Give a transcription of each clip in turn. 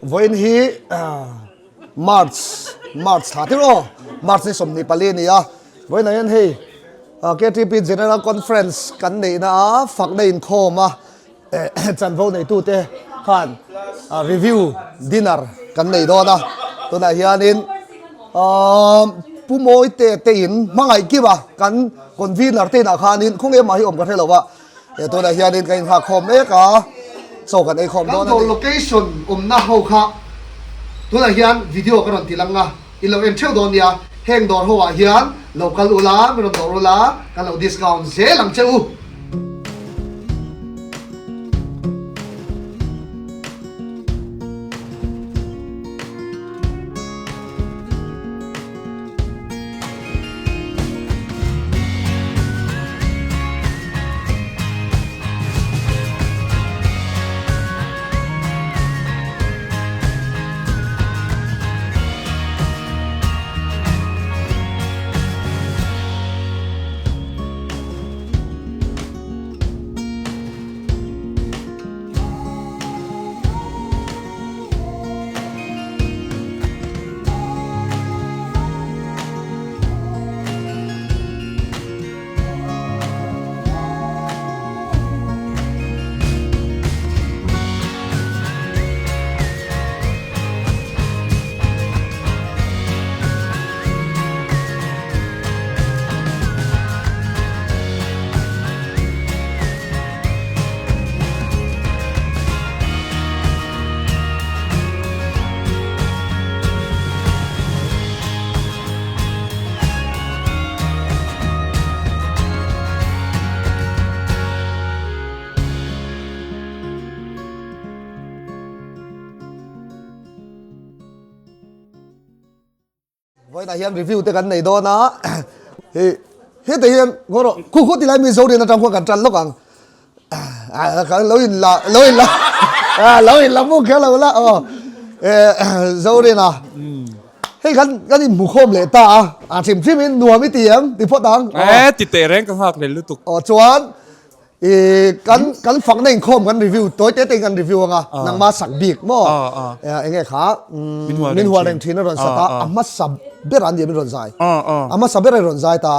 Vawiin hi March March thla tir aw March ni 24 a ni a. Vawiinah hian hei KTP General Conference kan neihna a fakna inkhawm a chanvo neitute khan review dinner kan nei dawn a. Tunah hianin Pu Mawite te in hmangaih kim a kan convener te inah khanin khawnge mah hi awm ka hre lo a. He tunah hianin ka inghak khawm mek a, chaw kan ei khawm dawn a ni. Kan dawr location awmna ho kha tunah hian video ka rawn ti lang a, in lo en theuh dawn nia, heng dawr ho ah hian lo kal ula, min rawn dawr ula, kan lo discount zel ang che u. Vawiinah hian review te kan nei dawn a, hei hetah hian ngaw rawh khu khu tilai mi Zorian atang khuan kan tan lawk ang, lo in la lo in la lo in la mu kher lo la aw Zorian-a hei kan kan inhmu khawm leh ta a, a hrim hrim in nuam i ti em ti phawt ang. E ti teh reng ka nghak leh lutuk. Aw chuan I kan kan fakna inkhawm kan review tawi te te in kan review anga nangma sak bik maw enge kha min hual reng thin a rawn sat a a hmasa ber an ni min rawn zai a hmasa ber a rawn zai ta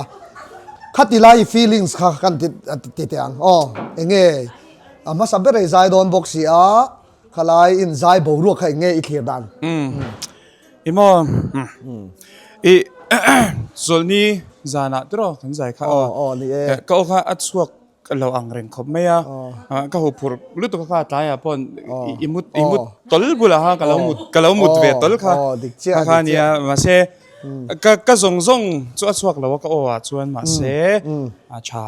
khati lai i feelings kha kan ti ti teh ang aw enge a hmasa ber a i zai dawn bawk si a khalai in zai boruak kha enge i thlir dan. I maw i zawlni zanah tiraw kan zai kha aw ka aw kha a chhuak lo ang reng khawp mai a ka hu phurh lutuk a kha tlaiah pawh i mut i mut tawl bulah khan ka lo mut ka lo mut ve tawl kha kha kha nia mahse ka ka zawng zawng chu a chhuak lo a ka aw ah chuan mahse a tha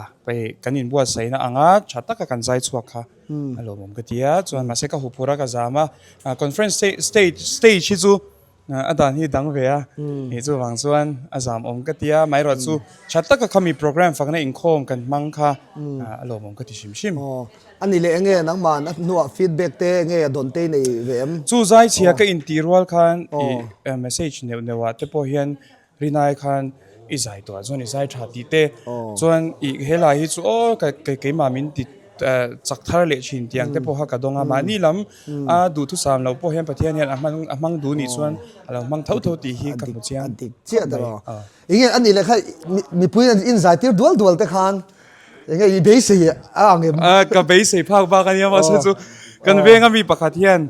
kan inbuatsaihna anga tha taka kan zai chhuak kha. A lawmawm ka ti a, chuan mahse ka huphurh a ka zam a, conference stage stage hi chu a dan hi dang ve a, nih chuvang chuan a zam awm ka ti a, amaherawh chu tha taka khami program fakna inkhawm kan hmang kha a lawmawm ka ti hrim hrim. Aw, a ni leh enge nangman a hnuah feedback te enge a dawn te i nei ve em? Chu zaichhia ka intih rual khan i message neuh neuh ah te pawh hian Rinai khan i zai tuah chuan i zai tha tih te chuan i helai hi chu aw ka keimah min ti chak thar leh thin tih ang te pawh kha ka dawng a mahni lam a duhthusam loh pawh hian Pathian hian a hmang a hmang duh nih chuan a lo hmang tho tho tih hi ka hmu chiang a dik chiah ta lo enge a nih leh kha mipui an inzai tir dual dual te khan enge i beisei a ang em ka beisei phak bak a nia mahse chu kan venga mi pakhat hian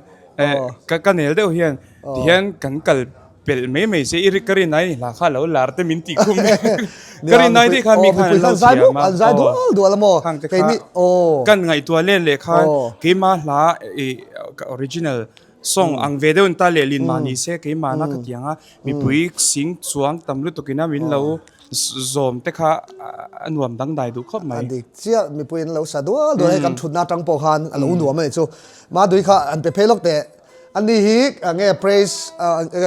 ka ka nel deuh hian tihian kan kal Pelh mai mai se i ka rin ai hla kha lo lar te min tih khum ka rin ai te khan mi khan an lo thiam a an zai dual dual a maw khang te kha kan ngaihtuah len leh khan keima hla i original song ang ve deuh in ta leh lin mah ni se keimah na ka tiang a mipui sing chuang tam lutuk ina min lo zawm te kha a nuam dangdai duh khawp mai a dik chiah mipui an lo sa dual dual hei kan thutna atang pawh khan a lo nuam a ni chu Madui kha an pe phei lawk teh. Ani hi enge praise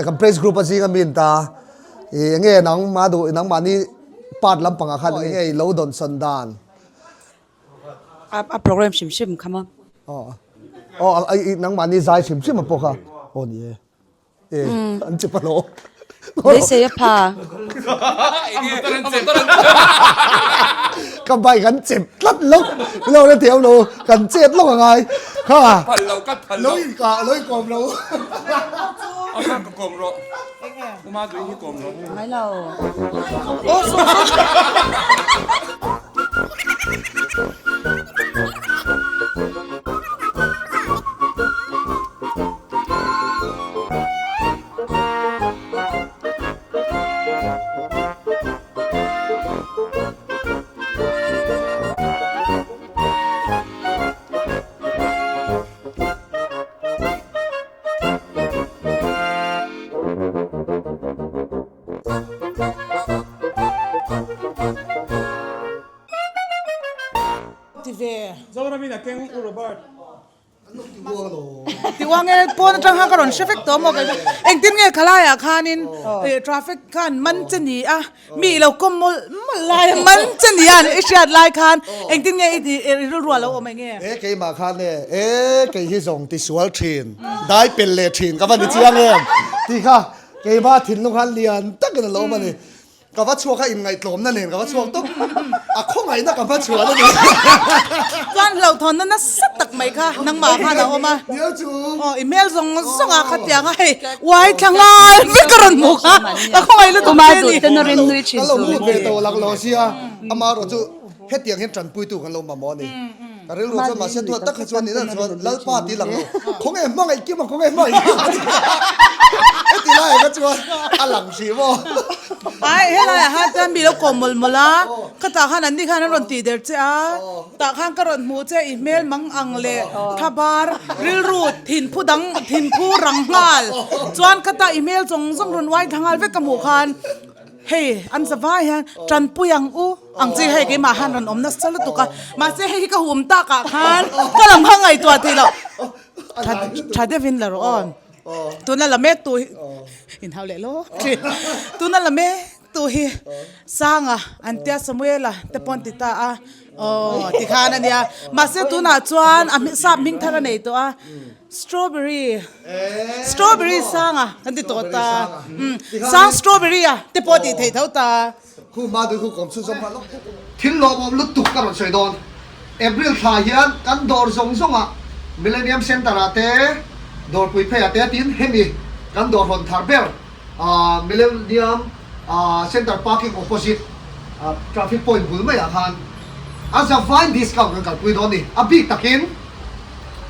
kan praise group a zinga mi an ta i enge nang ma duh nangmahni part lampangah khan enge i lo dawnsawn dan. A program hrim hrim kha maw? Aw aw i nangmahni zai hrim hrim a pawh kha aw ni e e an che palo. Beisei a pha. Ka bike an chep tlat lawk lo la thiam lo kan chet lawk a ngai kha. Phal lo ka phal lo. Lo in kah lo in kawm lo. A kha ka kawm rawh. Uma dui hi kawm rawh. Ngai lo. Ti ve. Zoramin a keng u Robert. Tiuang e pawn atang khan ka rawn hre vek tawh maw kei chu engtin nge khalaiah khanin traffic khan man che ni a mi ilo kawm mawlh mawlh lai a man che ni a i hriat lai khan engtin nge i tih i rilru a lo awm eng nge? E keimah khan e e kei hi zawng tisual thin dai pel leh thin ka va ni chiang em tih kha keimah thinlung khan lian takin a lo awm a ni. Ka va chhuak a inngaihtlawmna nen ka va chhuak tawp. A khawngaihna ka hma chhuah a ni. Chuan hlauhthawnna nasa tak mai kha nangmah khan a awm a. Nial chu. Aw i hmel zawng zawng ah khatiang a hei uai thla ngal vek ka rawn hmu kha ka khawngaih lutuk che a ni. Ka lo mut ve tawh lak lo sia amaherawh chu hetiang hian tanpuitu kan lo mamawh a ni. Ka rilru chuan mahse tuah tak kha chuan nihna chuan Lalpa ti lang lo khawnge hmangaih kim a khawnge hmangaih kim a heti lai kha chuan a lang hrih maw. Ai helai ah khan chuan mi lo kawm mawlh mawlh a khatah khan an ni khan an rawn tih der che a tah khan ka rawn hmuh che i hmel mang ang leh thlabar rilru thinphu dang thinphu rang nghal chuan khatah i hmel zawng zawng rawn uai thla nghal vek ka hmuh khan hei an za vai hian tanpui ang u. Ang chi hei keimah han rawn awm nasa lutuk a, mahse hei hi ka hum takah khan ka lam kha ngaihtuah theih loh. Tha tha deuhin la rawh aw. Tuna la mek tu hi inhau leh lawk thin. Tuna la mek tu hi Sanga an tia Samuela te pawh an ti ta a, aw tikhan a nia. Mahse tunah chuan a sap hming thar a nei tawh a, strawberry strawberry Sanga kan ti tawh ta. Sang strawberry a te pawh tih theih tho ta. Khu hma dui khu kawm chhunzawm nghal lawk. Thil lawmawm lutuk ka rawn sawi dawn. April thla hian kan dawr zawng zawngah Millennium Centre ah te, Dawrpui pheiah te tin hemi kan dawr hawn thar ber Millennium Centre parking opposite traffic point bul maiah khan a zavaiin discount kan kalpui dawn ni. A bik takin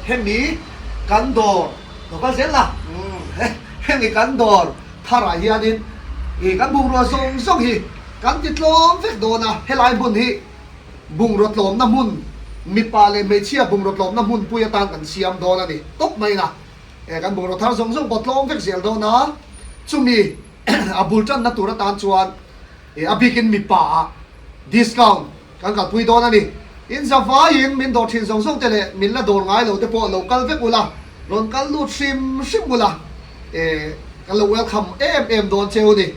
hemi kan dawr lo kal zel la hemi kan dawr Tharah hianin i kan bungrua zawng zawng hi kan ti tlawm vek dawn a, helai hmun hi bungraw tlawmna hmun, mipa leh hmeichhia bungraw tlawmna hmunpui atan kan siam dawn a ni tawp mai na. E kan bungraw thar zawng zawng pawh tlawm vek zel dawn a, chumi a bul tanna tur atan chuan e a bikin mipa ah discount Kan kalpui dawn a ni. In zavaiin min dawr thin zawng zawng te leh min la dawr ngai lo te pawh lo kal vek ula, rawn kal lut hrim hrim ula, eh, kan lo welcome em em dawn cheu ni.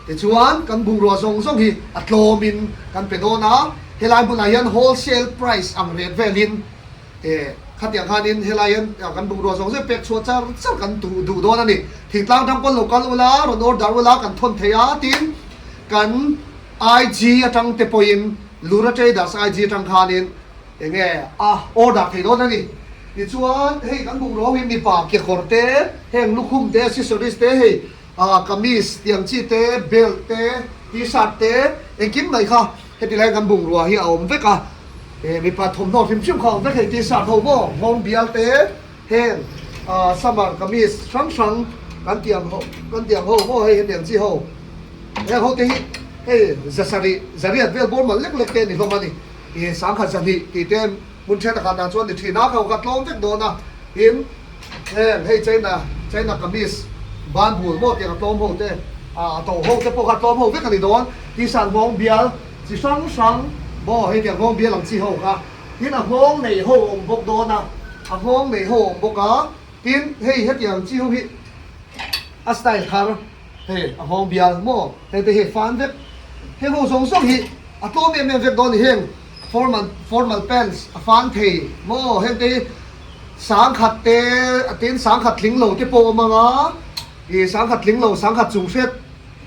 Tichuan, kan bungrua zawng zawng hi a tlawmin kan pe dawn a, helai hmunah hian wholesale price ang rate velin, eh, khatiang khanin helai hian kan bungrua zawng zawng pek chhuah char char kan duh duh dawn a ni. Thingtlang tang pawn lo kal ula, rawn order ula kan thawn thei a, tin, kan. IG atang te pawhin Lura Traders IG atang khanin enge a order thei dawn a ni. Tichuan hei kan bungraw ho hi mipa kekawr te, heng lukhum te, accessories te hei ah kamis tiang chi te, belt te, t-shirt te engkim mai kha heti lai kan bungrua hi a awm vek a. Eh mipa thawmhnaw hrim hrim kha a awm vek hei t-shirt ho maw nghawng bial te heng ah summer kamis hrang hrang kan tiang ho kan tiang ho maw hei hetiang chi ho. Heng ho te hi hei zasarih zariat vel bawr mal lek lek te a ni hlawm a ni. Ih sangkhat zahnih tih te hmun then a khat ah chuan ni thin a, kha kha tlawm vek dawn a. Tin, heng hei China China kamis ban bul maw tiang a tlawm ho te ah a to ho te pawh kha tlawm ho vek a ni dawn. T-shirt nghawng bial chi hrang hrang maw hei tiang nghawng bial ang chi ho kha. Tin, a nghawng nei ho a awm bawk dawn a, a nghawng nei ho a awm bawk a. Tin, hei hetiang chi ho hi a style thar. Hei a nghawng bial maw? Hei te hi fan vek. Heng ho zawng zawng hi a tlawm em em vek dawn a ni. Heng formal formal pants a fan thei maw? Heng te hi sangkhat te a tin sangkhat tling lo te pawh a awm ang a, ih sangkhat tling lo sangkhat chung hret.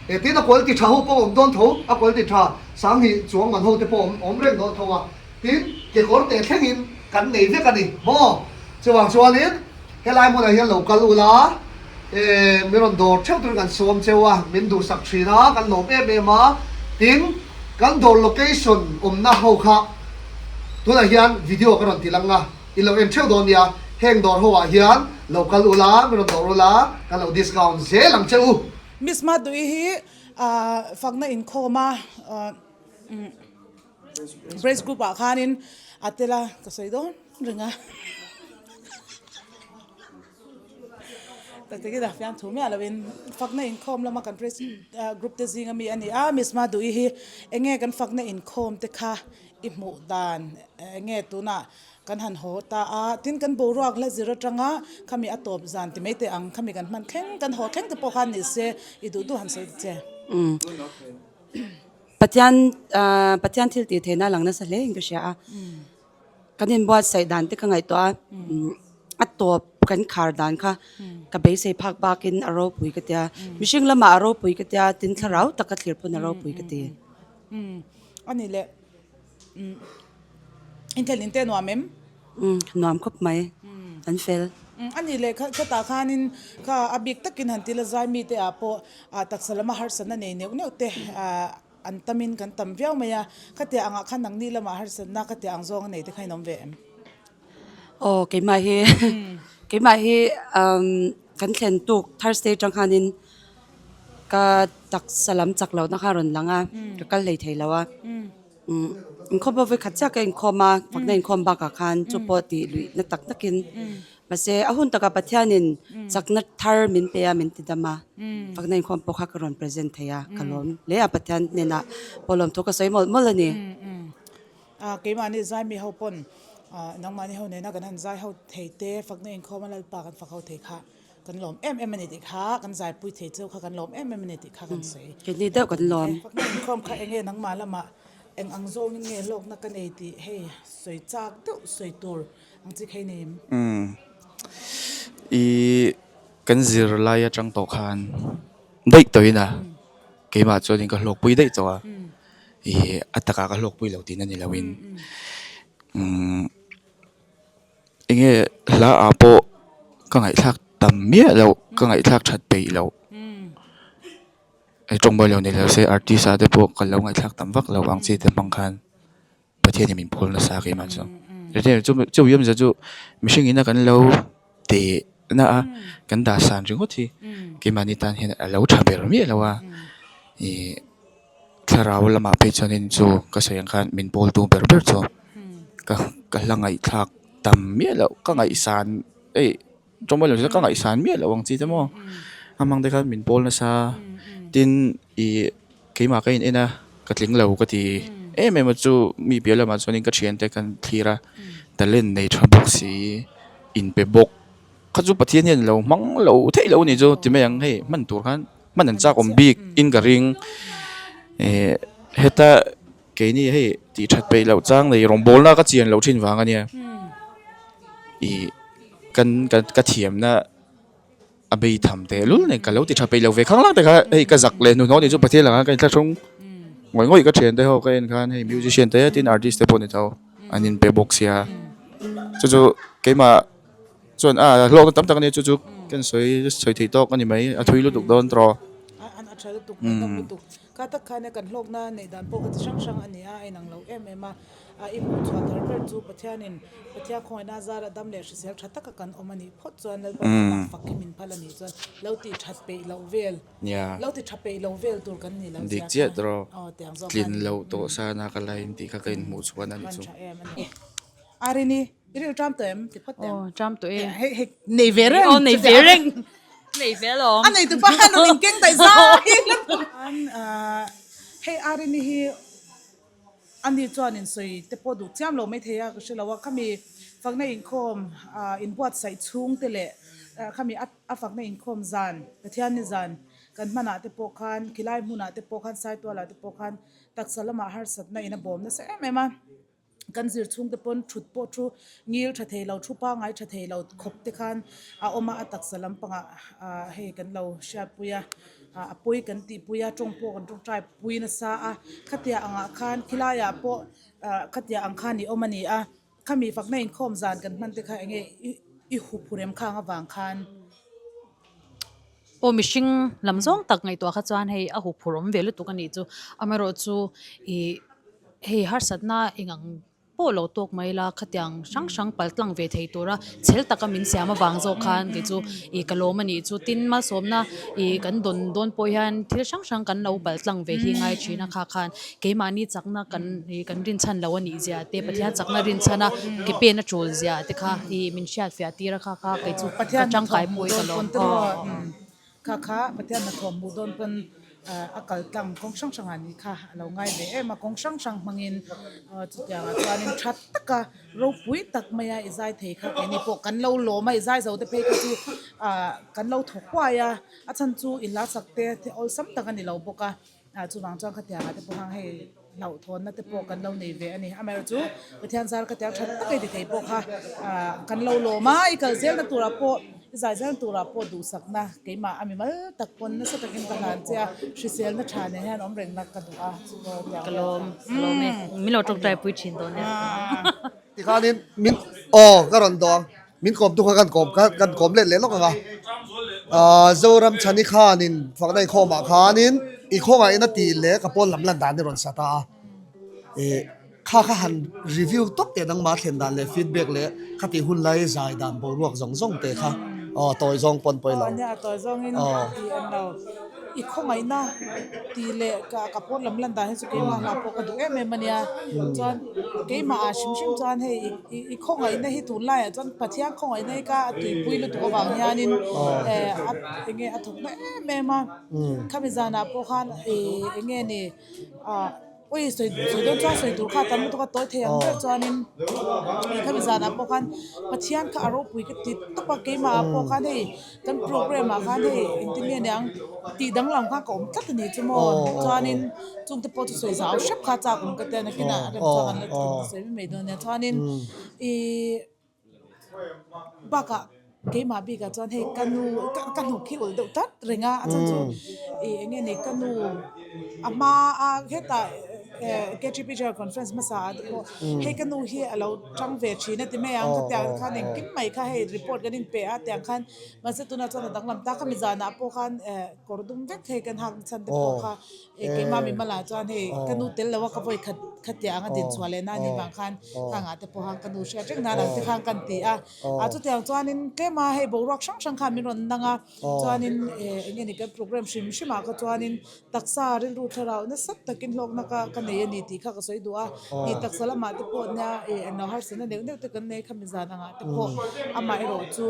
Tin a quality tha ho pawh a awm dawn tho, a quality tha. Sanghnih chuang man ho te pawh awm awm reng dawn tho a, tin kekawr teh thlengin kan nei vek a ni maw? Chuvang chuanin helai hmunah hian lo kal ula, eh min rawn dawr theuh turin kan sawm cheu a, min duhsak thin a, kan lawm em em a, tin kan dawr location awmna ho kha tunah hian video ka rawn ti lang a, in lo en theuh dawn nia, heng dawr ho ah hian lo kal ula, min rawn dawr ula, kan lo discount zel ang che u. Miss Madui hi Fakna inkhawm a Praise group ah khanin a tel a ka sawi dawn reng a taktakin a fiam thu miah lovin fakna inkhawm lama kan praise group te zinga mi a ni a Miss Madui hi eng nge kan fakna inkhawm te kha i hmuh dan eng nge tunah Kan han haw ta a, tin kan boruak hla zir atanga khami a tawp zan ti mai teh ang, khami kan hman thleng, kan haw thleng te pawh khan ni se, i duh duh han sawi ta che. Pathian Pathian thil tih theihna a lang nasa hle in ka hria a, kan inbuatsaih dan te ka ngaihtuah a, a tawp kan khar dan kha ka beisei phak bakin a ropui ka tia, mihring lamah a ropui ka tia, tin thlarau taka thlir pawn a ropui ka ti. A ni leh. Inthlen in te nuam em? Umm nuam khawp mai an fel. A nih leh khetah khanin kha a bik takin han tila zai mite ah pawh taksa lama harsatna nei neuh neuh te an tamin kan tam viau mai a, khatia angah khan nangni lamah harsatna khatia ang zawnga nei te kha in awm ve em? Aw keimah hi keimah hi kan thlen tuk Thursday atang khanin ka taksa lam chak lohna kha a rawn lang a ka kal hlei thei lo a. Inkhawm pawh vawikhat chiah ka inkhawm a, fakna inkhawm bakah khan chu pawh tih luih na tak takin mahse a hun takah Pathianin chakna thar min pe a min ti dam a, fakna inkhawm pawh kha ka rawn present thei a, ka lawm hle a Pathian hnenah pawh lawmthu ka sawi mawlh mawlh a ni. Keimahni zaimi ho pawn nangmahni ho nena kan han zai ho thei te fakna inkhawm a Lalpa kan fak ho thei kha. Kan lawm em em a ni tih kha, kan zaipui thei cheu kha kan lawm em em a ni tih kha kan sawi. Keini deuh kan lawm. Fakna inkhawm kha enge nangmah lamah eng ang zawngin nge hlawkna ka nei tih hei sawi chak deuh sawi tur ang chi kha i nei em? Umm i kan zir lai atang tawh khan daih tawhin a keimah chuanin ka hlawkpui daih tawh a, i a takah ka hlawkpui lo tihna ni loin umm. Enge hla ah pawh ka ngaihthlak tam miah loh ka ngaihthlak that peih loh he tawng mawi lo ni lo se artist ah te pawh ka lo ngaihthlak tam vak loh ang chi te hmang khan Pathian in min phul nasa keimah chu chu awmzia chu mihring ina kan lo teh na a kan dah san ringawt hi keimahni tan hian a lo tha ber miah lo a ih. Thlarau lamah phei chuanin chu ka sawi ang khan min pawl tu ber ber chu ka ka hla ngaihthlak tam miah loh ka ngaihsan eih tawng lo ka ngaihsan miah loh ang chi te maw a hmang te khan min pawl nasa tin ih keimah ka in en a ka tling lo ka ti em em a chu mi piah lamah chuanin ka thiante kan thlir a talent nei tha bawk si inpe bawk. Kha chu Pathian hian lo hmang lo theih lo a nih chu ti mai ang hei hman tur khan hman an chak awm bik in ka ring eh heta keini hei tih that peih loh chang nei rawngbawlna ka chian loh thin vang a nia ih kan ka thiamna a bei tham teh lul nen ka lo ti tha peih lo ve khang lang te kha hei ka zak leh hnuhnawh a nih chu Pathian lakah ka inthlahrung ngawih ngawih ka thian te ho ka en khan hei musician te tin artist te pawh ni tho an inpe bawk sia chu chu keimah. Chuan a hlawkna tam tak a nia chu chu kan sawi sawi theih tawk a ni mai a thui lutuk dawn tawh. An a tha lutuk an dam lutuk kha tak khan kan hlawkna neih dan pawh kha chi hrang hrang a ni a a inang lo em em a a i hmuh chhuah thar ber chu Pathianin Pathian khawngaihna zara dam leh hrisel tha taka kan awm a nih phawt chuan Lalpa hmangah fak hi min phal a nih chuan lo tih that peih loh vel lo ti tha peih loh vel tur kan ni lo Dik chiah tawh tlin loh tawh sana ka la in tih kha ka inhmuh chhuan a nih chu. Arini I ril ṭam tawh em? Ti phawt teh ang. Aw, ṭam tawh e. Hei, hei, nei ve reng. Aw, nei ve reng. Nei ve alawm. A nei tupa khan rawn inkeng daih zai. Hei Arini hi ani chuan insawi te pawh duh chiam lo maithei a, ka hre lo a. Khami fakna inkhawm inbuatsaih chhung te leh khami a fakna inkhawm zan, Pathianni zan kan hmanah te pawh khan, khilai hmunah te pawh khan, Saitualah te pawh khan taksa lamah harsatna in a bawm nasa em em a. Kan zir chhungte pawn thut pawh thu ngil tha thei lo, thu pangai tha thei lo khawp te khan a awm a, a taksa lampangah ah hei kan lo hriatpui a, ah a pawi kan tihpui a, tawng pawh kan tawngtai pui nasa a, khatia angah khan khilaiah pawh ah khatia ang khan i awm a ni a, khami fakna inkhawm zan kan hman te kha eng nge i huphurh em khang avang khan. Aw mihring lam zawng tak ngaihtuah kha chuan hei a huphurh awm ve lutuk a nih chu, amaherawhchu ih hei harsatna eng ang pawh lo tawk mai la khatiang hrang hrang pal tlang ve thei tura chhel taka min siam avang zawk khan kei chu ih ka lawm a nih chu tin malsawmna ih kan dawn dawn pawh hian thil hrang hrang kan lo pal tlang ve hi ngai thin a kha khan keimahni chakna kan ih kan rinchhan lo a nih zia te Pathian chakna rinchhan a ke pen a tul zia te kha ih min hriatfiah tir a kha kha kei chu ka tangkai pawh i ka lawm aw. Kha kha Pathian hnathawh hmuh dawn pawn a kal tlang kawng hrang hrangah nih kha a lo ngai ve em a, kawng hrang hrang hmangin chutiangah chuanin tha taka ropui tak maia i zai thei kha keini pawh kan lo lawm a, i zai zo te phei kha chu ah kan lo thaw huai a, a chhan chu i hla sak te awlsam tak a ni lo bawk a. Ah chuvang chuan khatiangah te pawh hang hei hlauhthawnna te pawh kan lo nei ve a ni. Amaherawhchu Pathian zar khatiang tha tak a ti thei pawh kha ah kan lo lawm a, i kal zelna turah pawh i zai zelna turah pawh duhsakna keimah a mimal tak pawn nasa takin ka hlan che a, hriselna tha nen hian awm rengna ka duh a. Ka lawm, ka lawm e. Min lo tawngtai pui thin dawn nia. Tikhanin min aw ka rawn dawng. Min kawm tu kha kan kawm kha kan kawm let leh lawk ang a. Ahh Zoram Chhani khanin fakna inkhawmah khanin i khawngaihna tih leh ka pawn lam lan dan i rawn sa ta a. Ih kha kha han review tawp teh nangmah thlen dan leh feedback leh khatih hun lai zai dan boruak zawng zawng te kha aw tawi zawng pawn pawi lo. Aw nia tawi zawngin tih an lo. I khawngaihna tih leh ka ka pawn lam lan dan hi chu keimah hla pawh ka duh em em a nia. Chuan keimah ah hrim hrim chuan hei i i khawngaihna hi tunlaiah chuan Pathian khawngaihna hi ka tuipui lutuk avang hianin eh a eng nge a thawk na em em a. Khami zanah pawh khan ih eng nge ni ah awi sawi sawi dawn chuan sawi tur kha a tam lutuk a tawi thei ang ber chuanin ih khami zanah pawh khan Pathian kha a ropui ka ti tawp a keimah ah pawh khan hei Kan program ah khan hei engtin nge niang tih danglam kha ka awm tlat a ni chu maw chuanin chungte pawh chu sawi zau hrep kha chak awm ka tia nakinah a remchang an la sawi mai mai dawn nia chuanin ihh bakah keimah bikah chuan hei ka nu ka hnuk hi ulh deuh tlat reng a a chhan chu ih eng nge ni ka nu a hma a hetah ktp general conference hmasa ah te pawh hei ka nu hi a lo tang ve thin a ti mai ang khatiang khan engkim mai kha hei report kan inpe a tiang khan mahse tunah chuan a danglam ta khami zanah pawh khan eh kawr dum vek hei kan hak chhan te pawh kha eh keimah mi malah chuan hei ka nu tel lo a ka vawi khat khatiang anga din chhuah leh na anih vang khan khangah te pawh khan ka nu hriat reng nan ang te khan kan ti a ah chutiang chuanin tlem a hei boruak hrang hrang khan min rawn nang a chuanin eh eng nge ni kan program hrim hrim ah kha chuanin Taksa rilru thlarau nasa takin hlawkna ka ka nei a ni tih kha ka sawi duh a, tih taksa lamah te pawh nia ih englo harsatna neuh neuh te kan nei khami zan angah te pawh amah erawh chu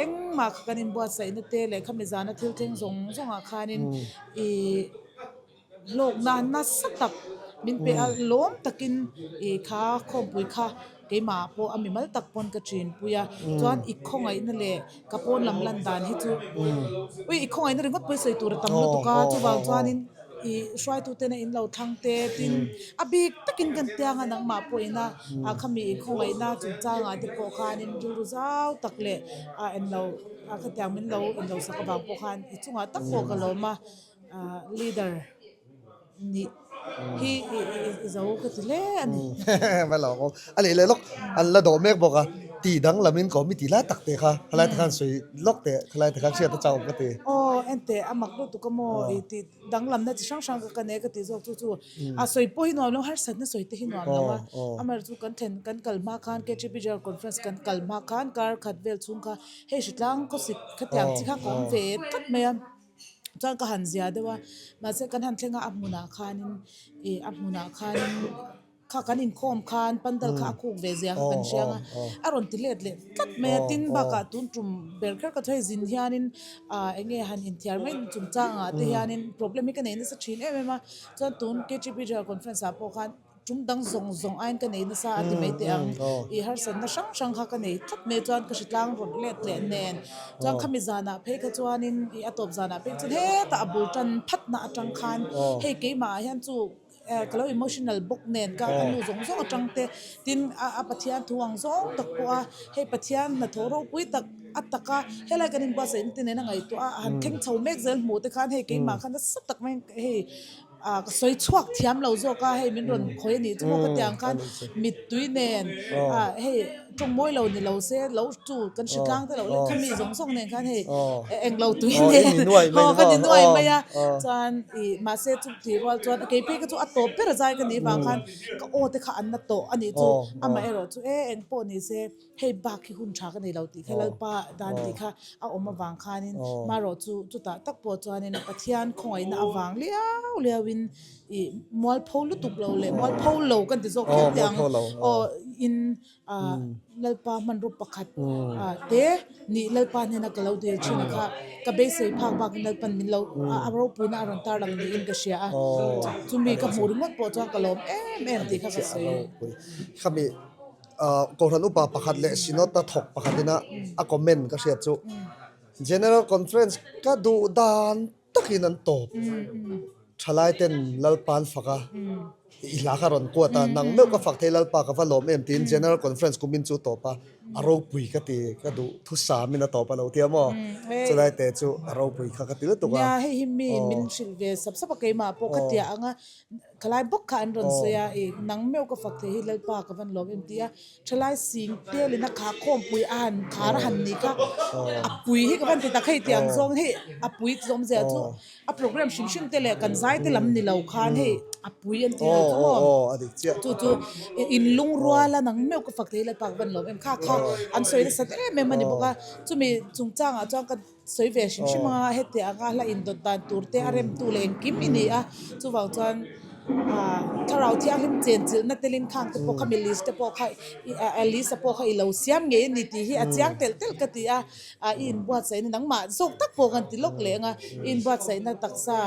engmah kha kan inbuatsaihna te leh khami zana thil thleng zawng zawngah khanin ih hlawkna nasa tak min pe a lawm takin ih kha khawmpui kha keimah pawh a mimal tak pawn ka chinpui a chuan i khawngaihna leh Ka pawn lam lan dan hi chu ui i khawngaihna ringawt pawh i sawi tur a tam lutuk a chuvang chuanin ih hruaitute na in lo thlang te tin a bik takin kan tiang a nangmah pawhin a ah khami i khawngaihna chungchangah te pawh khanin rilru zau tak leh ah englo ah khatiang min lo inlo sak avang pawh khan i chungah tak pawh ka lawm a ah leader. Nih hi i zo ka ti hle a ni. Va lo awm. A leh leh lawk an la dawh mek bawk a, tih dang lamin ka awm i tih lai tak te kha, khalai te khan sawi lawk teh, khalai te khan hriat a chauh ka ti. Aw enteh a mak lutuk a maw i tih danglamna chi hrang hrang ka ka nei ka tih zawk chu chu a sawi pawh hi nuam lo, harsatna sawi te hi nuam lo a, amaherawhchu chu kan thlen kan kal hma khan KTP General Conference kan kal hma khan kar khat vel chhung kha hei hritlang khawsik khatiang chi kha ka awm ve tlat mai a. Chuan ka han zia deuh a, mahse kan han thleng a a hmunah khanin ih a hmunah khanin kha kan inkhawm khan pandal kha a khuk ve zia kha kan hriang a, a rawn ti let leh tlat mai a, tin bakah tun tum ber kher ka thuai zin hianin ah eng nge han inthiar mai chungchangah te hianin problem hi ka nei nasa thin em em a, chuan tun KTP General Conference ah pawh khan Tum dang zawng zawng aiin ka nei nasa a ti mai teh ang. I harsatna hrang hrang kha ka nei tlat mai chuan ka hritlang rawn let leh nen. Chuan khami zanah phei kha chuanin i a tawp zanah phei chuan hetah a bul tan phatna atang khan hei keimah ah hian chu. ka lo emotional bawk nen ka ka nu zawng zawng atang te tin a a Pathian thu ang zawng tak pawh a hei Pathian hnathawh ropui tak a tak a helai kan inbuatsaih na te nen a ngaihtuah a a han thleng chho mek zel hmuh te khan hei keimah khan nasa tak mai hei ah ka sawi chhuak thiam lo zawk a hei min rawn khawi a nih chu maw ka ti ang khan mittui nen ah hei tawng mawi lo ni lo se lo chu kan hre tlang te lo leh kha mi zawng zawng nen khan hei eng lo tui nen aw ka ni nuai mai a chuan ih mahse chu tih rual chuan kei phei kha chu a tawp ber a zai ka nih vang khan ka aw te kha an na tawh a nih chu amaherawh chu e eng pawh ni se. Hei bak hi hun tha ka nei lo tih kha Lalpa dan tih kha a awm avang khanin marawh chu chutah tak pawh chuanin Pathian khawngaihna avang liau liauin ih mualpho lutuk lo leh mualpho lo kan ti zawk kher teh ang aw in ah Lalpa hmanraw pakhat ah te nih Lalpa hnena ka lo dil thin a kha ka beisei phak bakin Lalpan min lo a ropuina a rawn tarlang niin ka hria a chumi ka hmuh ringawt pawh chuan ka lawm em em tih kha ka sawi. Kohhran upa pakhat leh Synod a thawk pakhatin a a comment ka hriat chu General Conference ka duh dan takin an tawp. Thalai ten Lalpa an fak a, i hla kha rawn kuat a, nang meuh ka fak thei Lalpa ka va lawm em tiin General Conference kumin chu tawp a, a ropui ka ti, ka duh thusamin a tawp a lo tia maw? Chulai te chu a ropui kha ka ti lutuk a. Nia, hei hi mi min hrilh ve sap sap a keimah pawh ka tia ang a, Khalai bawk kha an rawn sawi a, ih nang meuh ka fak thei hi Lalpa ka van lawm em ti a, thalai sing telin a kha khawmpui a han khar a han ni kha a pui hi ka van ti tak hei tiang zawng hei a pui ti zawng zia chu a program hrim hrim te leh kan zai te lam ni lo khan hei a pui an ti lo chu maw chu chu in lungrual a nang meuh ka fak thei hi Lalpa ka van lawm em kha kha an sawi nasat em em a ni bawk a chumi chungchangah chuan ka Sawi ve hrim hrim anga heti anga hla indawt dan tur te a remtu leh engkim i ni a, chuvang chuan ah thlarau thianghlim chenchilhna telin khang te pawh kha mi list te pawh kha i list a pawh kha i lo siam ngei a ni tih hi a chiang telh telh ka ti a, ah i inbuatsaihna nangmah zawk tak pawh kan ti lawk leh anga i inbuatsaihna taksa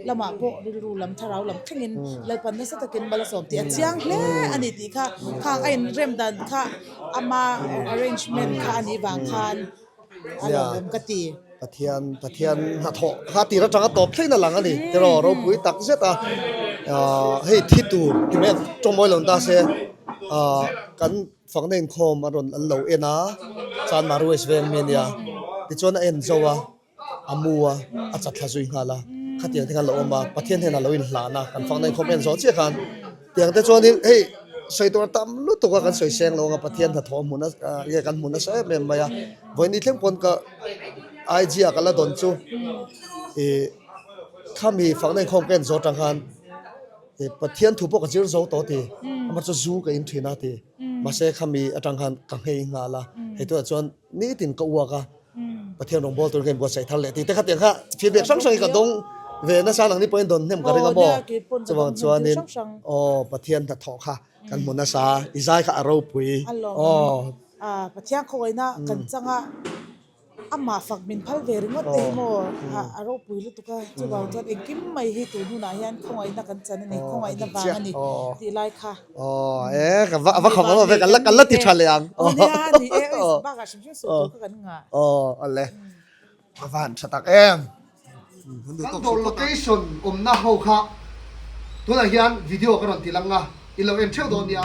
lamah pawh rilru lam thlarau lam thlengin Lalpan nasa takin mal a sawm tih a chiang hle a ni tih kha khang a inrem dan kha ama arrangement kha a nih vang khan. A lawmawm ka ti. Pathian Pathian hnathawh kha tir atanga tawp thleng a lang a ni tiraw ropui tak zet a ah hei thi tur ti mai ang tawngmawi lo ni ta se ah kan fakna inkhawm a rawn an lo en a chuan Marues veng mi a nia tichuan a en zo a a mu a a chat thla zui nghal a khatiang te khan a lo awm a Pathian hnenah a lo inhlan a kan fakna inkhawm en zawh chiah khan. Tiang te chuanin hei sawi tur a tam lutuk a kan sawi seng lo ang a Pathian hnathawh a hmu nasa nge kan hmu nasa em em mai a vawiin ni thleng pawn ka IG ah ka la dawn chu ih khami fakna inkhawm ka en zawh atang khan ih Pathian thu pawh ka zir zo tawh ti amah chu zu ka in thin a ti mahse khami atang khan ka nghei nghal a hei tunah chuan nitin ka uak a. Pathian rawngbâwl tûr ka inbuatsaih thar leh tih te kha tiang kha feedback hrang hrang hi ka dawng ve nasa nang ni pawhin dawn hnem ka ring a maw? Chuvang chuanin aw Pathian hnathawh kha kan hmu nasa, i zai kha a ropui aw. Pathian khawngawihna kan chang a, amah fak min phal ve ringawt te hi maw a ropui lutuk a, chuvang chuan engkim mai hi tun hunah hian khawngaihna kan chan a ni, khawngaihna vang a ni tih lai kha. Aw e ka va a va khawp awm ve ka la ka la ti tha leh ang. Aw nia ni e bakah hrim hrim sawi tur kha kan ngah. Aw awle ka va han tha tak em. Kan dawr location awmna ho kha tunah hian video ka rawn ti lang a, i lo en theuh dawn nia.